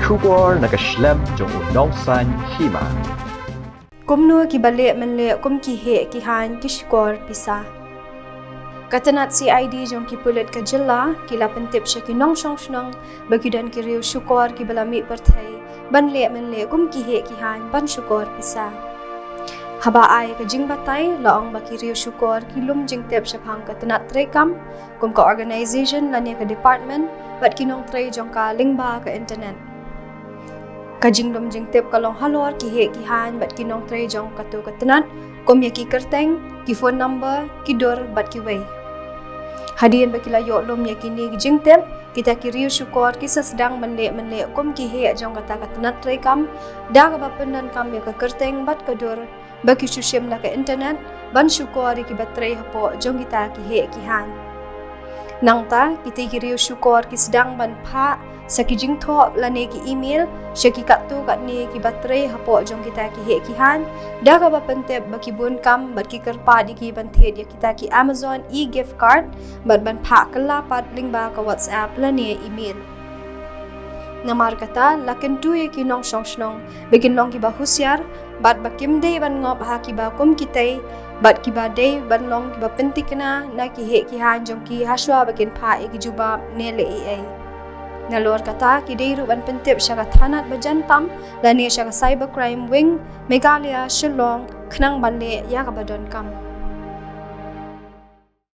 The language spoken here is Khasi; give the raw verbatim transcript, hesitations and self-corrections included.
Shukor na ka shlem jong u nongsaiñ hima. Kumno kiba leh mynleh kum ki heh ki haiñ ki shukor pisa. Ka tnat C I D jong ki pulit ka jylla ki la pyntip sha ki nongshong shnong ba ki don ki riew shukor kiba la mih pyrthei ban leh mynleh kum ki heh ki haiñ ban shukor pisa. Haba ai ka jingbatai, la ong ba ki riew shukor ki lum jingtip shaphang ka tnat treikam kum ka organisation lane ka department bad ki nongtrei jong ka lyngba ka internet. Ka jinglum jingtip ka long halor ki heh ki haiñ bad ki nongtrei jong kato ka tnat, kum ïa ki kyrteng, ki phone number, ki dur bad kiwei. Hadien ba ki la ïoh lum ïa kine ki jingtip, kita ki riew shukor ki sa sdang mynleh mynleh kum ki heh jong kata ka tnat treikam da kaba pyndonkam ïa ka kyrteng bad ka dur ba ki shu shim na ka internet ban shukor ïa kiba trei hapoh jong kita ki heh ki haiñ. Nangta, kita ki riew shukor ki sdang ban phah sa ki jingthoh lane ki email sha ki katto katne kiba trei hapoh jong kita ki heh ki haiñ da kaba pyntip ba ki bun kam bad ki kyrpad ïa ki ban thied ïa kita ki Amazon e-gift card bad ban phah kylla pat lyngba ka WhatsApp lane email. Namar kata, la kyntu ïa ki nongshong shnong ba kin long kiba husiar bad ba kim dei ban ngop ha kiba kum kitei bad kiba dei ban long kiba pyntikna na ki heh ki haiñ jong ki hashwa ba kin phah ïa ki jubab ne leh ei ei. Nalor kata, ki dei ruh ban pyntip sha ka thanat ba jan tam lane sha ka Cybercrime Wing, Meghalaya, Shillong, khnang ban leh ïa kaba donkam.